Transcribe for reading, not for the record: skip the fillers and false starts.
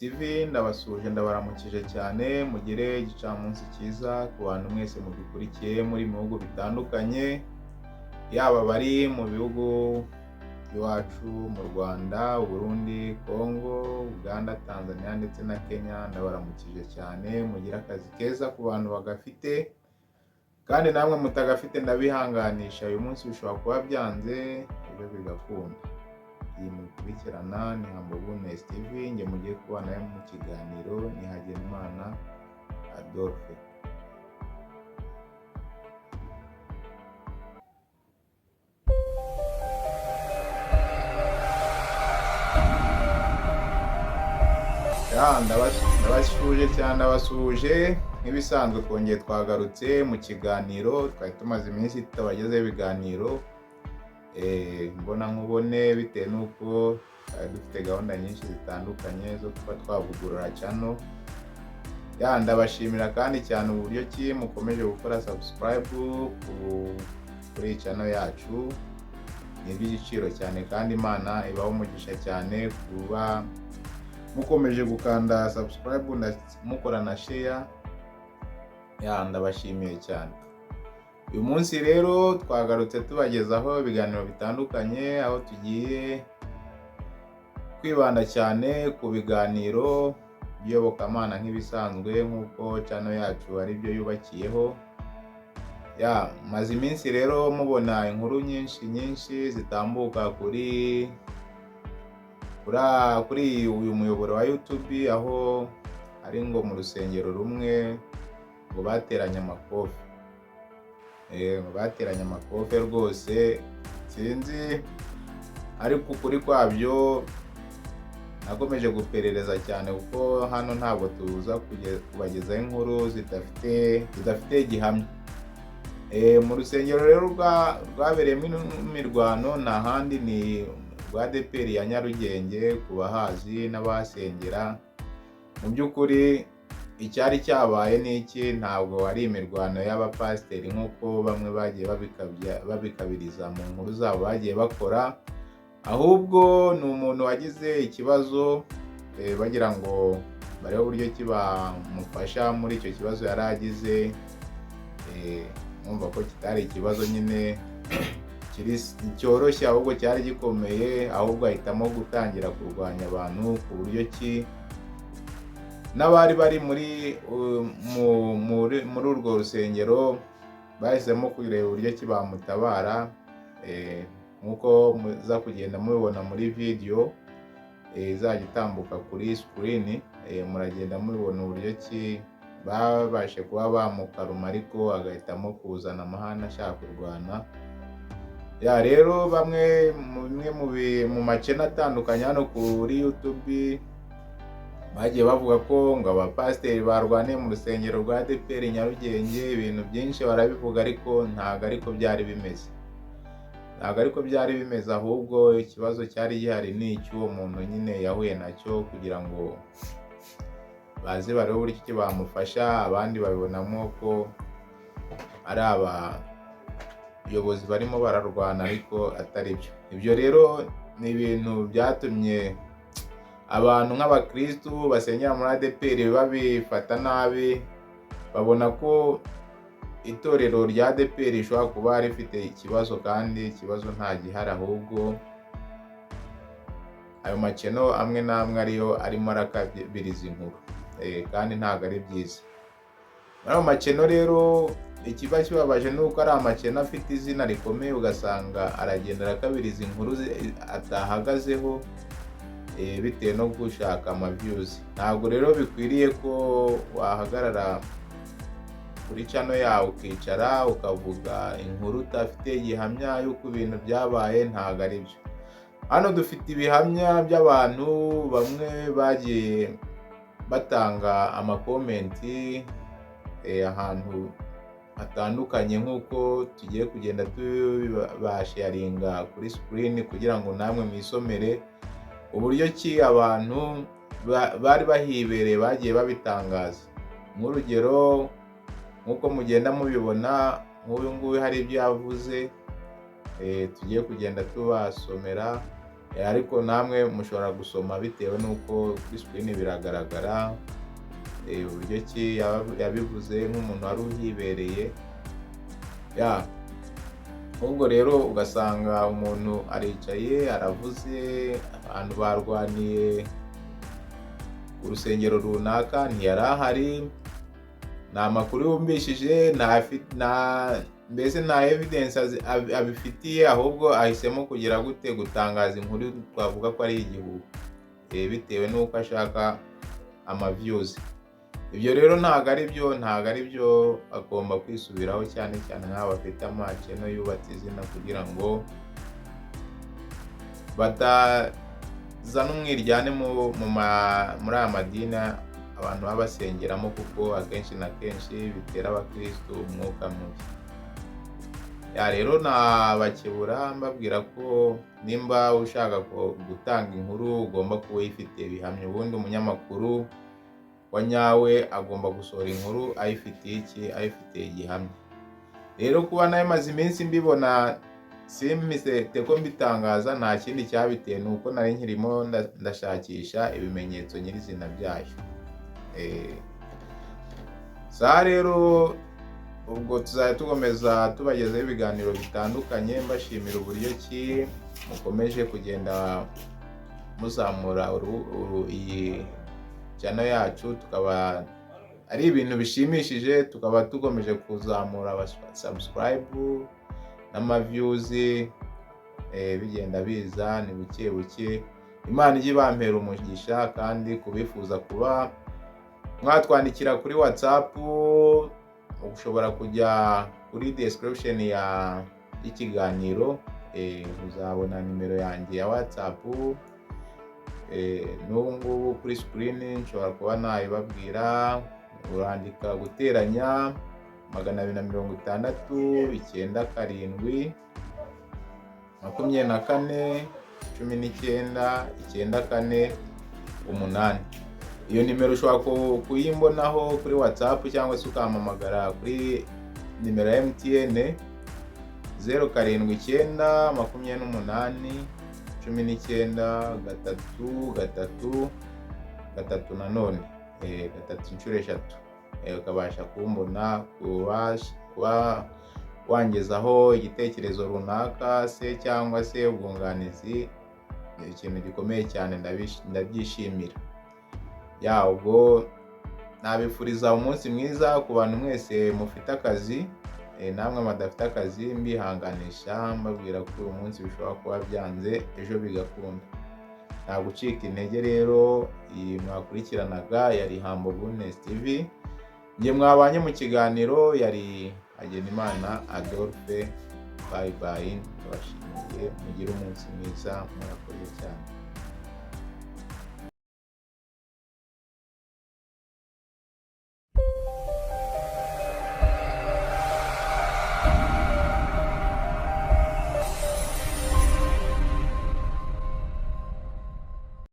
TV, ndabasuhuje, ndabaramukije cyane. Mugire igicamunsi cyiza ku bantu mwese mudukurikiye muri mu bihugu bitandukanye, yaba abari mu bihugu iwacu mu Rwanda, Burundi, Congo, Uganda, Tanzania ndetse na Kenya. Ndabaramukije cyane, mugire akazi keza ku bantu bagafite, kandi namwe mutagafite ndabihanganisha. Uyu munsi bishobora kuba byanze, ejo bigakunda. Iyi mukurikirana ni Humble Goodness TV, njye mugiye kubana nayo mu kiganiro ni Hagenimana Adolphe. Ya, ndabasuhuje cyane, ndabasuhuje nk'ibisanzwe. Twongeye twagarutse mu kiganiro. Twari tumaze iminsi tutabagezeho ibiganiro mbona nkubone, bitewe n'uko twari dufite gahunda nyinshi zitandukanye zo kuba twavugurura channel. Ya, ndabashimira kandi cyane uburyo ki mukomeje gukora subscribe kuri iyi channel yacu, ni iby'igiciro cyane, kandi Imana ibaho umugisha cyane kuba mukomeje gukanda subscribe, mukora na share. Ya, ndabashimiye cyane. Uyu munsi rero twagarutse tubagezaho ibiganiro bitandukanye, aho tugiye kwibanda cyane ku biganiro by'iyobokamana nk'ibisanzwe, nk'uko channel yacu ari byo yubakiyeho. Ya, maze iminsi rero mubona inkuru nyinshi nyinshi zitambuka kuri uyu muyoboro wa YouTube, aho ari ngo mu rusengero rumwe ngo bateranye amakofe. Ngo bateranye amakofe rwose, sinzi ariko ukuri kwabyo nakomeje guperereza cyane, kuko hano ntabwo tuza kubagezaho inkuru zidafite gihamya. Mu rusengero rero rwabereyemo imirwano nta handi ni rwa ADEPR ya Nyarugenge, ku bahazi n'abahasengera. Mu by'ukuri icyari cyabaye ni iki? Ntabwo ari imirwano y'abapasiteri nk'uko bamwe bagiye babikabiriza mu nkuru zabo bagiye bakora, ahubwo ni umuntu wagize ikibazo, bagira ngo barebe uburyo ki bamufasha muri icyo kibazo yari agize. Mwumva ko kitari ikibazo nyine cyoroshye, ahubwo cyari gikomeye, ahubwo ahitamo gutangira kurwanya abantu, ku buryo ki n'abari bari muri urwo rusengero bahisemo kureba uburyo ki bamutabara. Nk'uko muza kugenda mubibona muri video izajya itambuka kuri screen, muragenda mubibona uburyo ki babashe kuba bamukaruma, ariko agahitamo kuzana amahane ashaka kurwana. Ya, rero bamwe mu macena atandukanye hano kuri YouTube bagiye bavuga ko ngo abapasiteri barwaniye mu rusengero rwa ADEPR Nyarugenge, ibintu byinshi barabivuga, ariko ntabwo ariko byari bimeze, ntabwo ariko byari bimeze. Ahubwo ikibazo cyari gihari ni icy'uwo muntu nyine yahuye nacyo, kugira ngo baze barebe uburyo ki bamufasha. Abandi babibonamo ko ari abayobozi barimo bararwana, ariko atari byo. Ibyo rero ni ibintu byatumye abantu nk'abakristu basengera muri ADEPR babifata nabi, babona ko itorero rya ADEPR rishobora kuba rifite ikibazo, kandi ikibazo nta gihari, ahubwo ayo makeno amwe n'amwe ariyo arimo arakabiriza inkuru, kandi ntabwo ari byiza. Muri ayo makeno rero ikiba kibabaje ni uko ari amakeno afite izina rikomeye, ugasanga aragenda arakabiriza inkuru atahagazeho, bitewe no gushaka amaviews. Ntabwo rero bikwiriye ko wahagarara kuri channel yawe ukicara ukavuga inkuru udafite gihamya y'uko ibintu byabaye, ntabwo ari byo. Hano dufite ibihamya by'abantu bamwe bagiye batanga amakomenti ahantu hatandukanye, nk'uko tugiye kugenda tubasharinga kuri screen kugira ngo namwe mwisomere uburyo ki abantu bari bahibereye bagiye babitangaza. Nk'urugero, nk'uko mugenda mubibona, nk'uyu nguyu hari ibyo yavuze, tugiye kugenda tubasomera. Ariko namwe mushobora gusoma bitewe n'uko kuri screen biragaragara uburyo ki yabivuze nk'umuntu wari uhibereye. Ya, ahubwo rero ugasanga umuntu aricaye aravuze, abantu barwaniye ku rusengero runaka, ntiyari ahari, nta makuru yumvishije, nta mbese nta evidence abifitiye, ahubwo ahisemo kugira gute? Gutangaza inkuru twavuga ko ari igihuha, bitewe n'uko ashaka ama views. Ibyo rero ntabwo ari byo, ntabwo ari byo. Agomba kwisubiraho, cyane cyane nk'aba bafite ama channel yubatse izina, kugira ngo batazana umwiryane muri aya madini abantu baba basengeramo, kuko akenshi na kenshi bitera abakirisitu umwuka mubi. Ya, rero nabakebura mbabwira ko nimba ushaka gutanga inkuru, ugomba kuba uyifitiye ibihamya. Ubundi umunyamakuru wa nyawe agomba gusohora inkuru ayifitiye iki? Ayifitiye igihamya. Rero kuba nayo maze iminsi mbibona simpisete ko mbitangaza, nta kindi cyabiteye, ni uko nari nkirimo ndashakisha ibimenyetso nyirizina byayo. Saa rero ubwo tuzajya tukomeza tubagezaho ibiganiro bitandukanye. Mbashimira uburyo ki mukomeje kugenda muzamura iyi channel yacu, tukaba ari ibintu bishimishije, tukaba tukomeje kuzamura subscribe n'ama views, bigenda biza ni buke buke. Imana ijye ibampera umugisha. Kandi kubifuza kuba mwatwandikira kuri WhatsApp, ushobora kujya kuri description ya y'ikiganiro, uzabona nimero yanjye ya WhatsApp. N'ubu ngubu kuri screen nshobora kuba nayibabwira. Urandika +260 97 24 19 94 8. Iyo nimero ushobora kuyimbonaho kuri WhatsApp, cyangwa se ukampamagara kuri nimero ya MTN 079 28 19 3 3 3, nanone gatatu inshuro eshatu. Ukabasha kumbona, kuba wangezaho igitekerezo runaka se cyangwa se ubwunganizi, ni ikintu gikomeye cyane, ndabyishimira. Ya, ubwo nabifuriza umunsi mwiza ku bantu mwese mufite akazi, namwe badafite akazi mbihanganisha, mbabwira ko uyu munsi bishobora kuba byanze, ejo bigakunda. Nta gucika intege. Rero iyi mwakurikiranaga yari Humble Goodness TV. Njye mwabanye mu kiganiro yari Hagenimana Adolphe. Bye bye, ndabashimiye, mugire umunsi mwiza, murakoze cyane.